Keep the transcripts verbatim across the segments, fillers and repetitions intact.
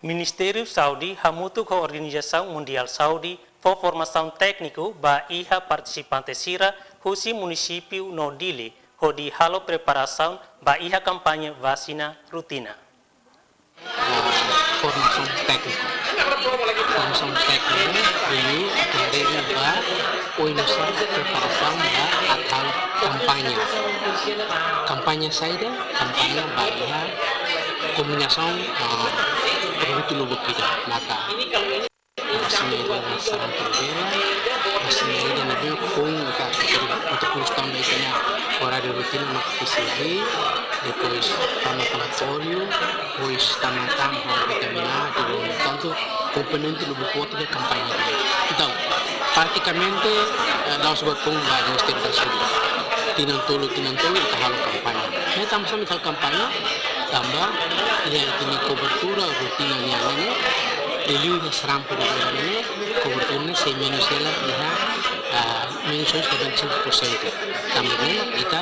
Ministériu Saúde hamutuk ho Organizasaun Mundiál Saúde fó formasaun tékniku ba iha partisipante sira husi munisípiu no Dili, hodi halo preparasaun ba iha kampaña vasina rutina. Formasaun tékniku. Formasaun tékniku, liuliu aprende ba oinsá preparasaun ba atu halo kampaña. Kampaña saida, kampaña ba iha kombinasaun, ah, produtu lubuk ida, maka vasina ida sarampu rubela, vasina ida ne'ebé foun ita, untuk lus tanba ita-nia oráriu rutina maka P C V, depois tama tan polio, depois tama tan ho vitamina A, tantu komponente lubuk hotu iha kampaña. Entaun, pratikamente, eh, la'ós buat foun ba Ministériu da Saúde. Tinan tolu, tinan tolu ita halo kampaña. Ne'e tanba sá mak ita halo kampaña, tanba iha ita-nia kobertura rutina nian ne'e, liuliu iha sarampu rubela ne'e, kobertura ne'e sei menus hela iha, ah, menus noventa e cinco por cento. Tanba ne'e ita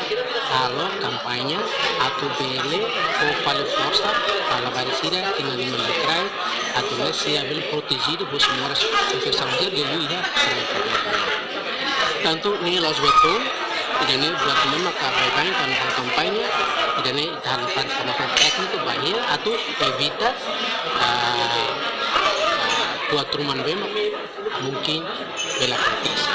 halo kampaña atu bele fó fali forsa ba labarik sira tinan lima liután, atu nune'e sira bele protejidu husi moras infesaun sira liuliu iha sarampu rubela. Tantu ne'e la'ós buat foun, ida-ne'e buat ne'ebé maka baibain kuandu halo kampaña, ida-ne'e ita halo fali formasaun tékniku ba iha atu evita, ah, ah, buat ruma ne'ebé mak mungkin bele akontese.